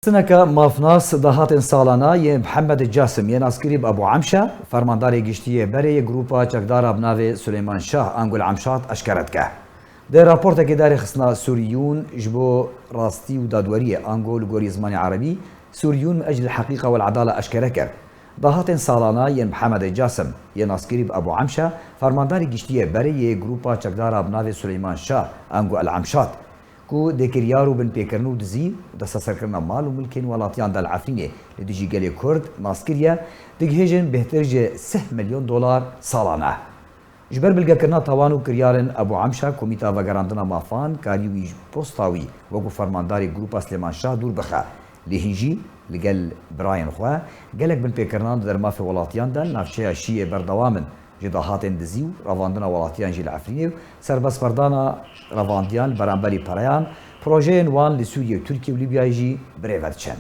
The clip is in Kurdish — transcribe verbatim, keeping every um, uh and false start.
Nivîskarê mafnas dahatên salana yê Mihemed Casim yê naskirî bi Ebû Emşa, fermandarê giştî yê berê yê grûpa çekdara bi navê Suleyman Şah ango El Emşat eşkere dike. Di raportekê de rêxistina Sûriyûn ji bo rastî û dadweriyê ango li gorî zimanê erebî Sûriyûn min eclil heqîqa wel edala eşkere kir. Dahatên salana yên Mihemed Casim yê naskirî bi Ebû Emşa, fermandarê giştî yê berê yê grûpa çekdara bi navê Suleyman Şah ango El Emşat, ku dê kiryar û binpêkirin û dizî û desteserkirina mal û milkên welatiyan de li Efrînê li dijî gelê Kurd nas kiriye, digihêjin bêhtir ji sih milyon dolar salane. Ji ber bilgekirina tawan û kiryarên Ebû Emşa, Komîta Vegerandina Mafan kariye wî ji posta wî wekû fermandarê grûpa Silêman Şah dûr bixe. Lê hîn jî li gel birayên xwe gelek binpêkirinan di dermafê welatiyan de li navçeya Şiyê berdewam in. Ji dahatên dizî û revandina welatiyan jî li Efrînê û serbestberdana revandiyan li beramberî pereyan, projeyên wan li Sûriye û Tirkiye û Lîbyayê jî birêve diçin.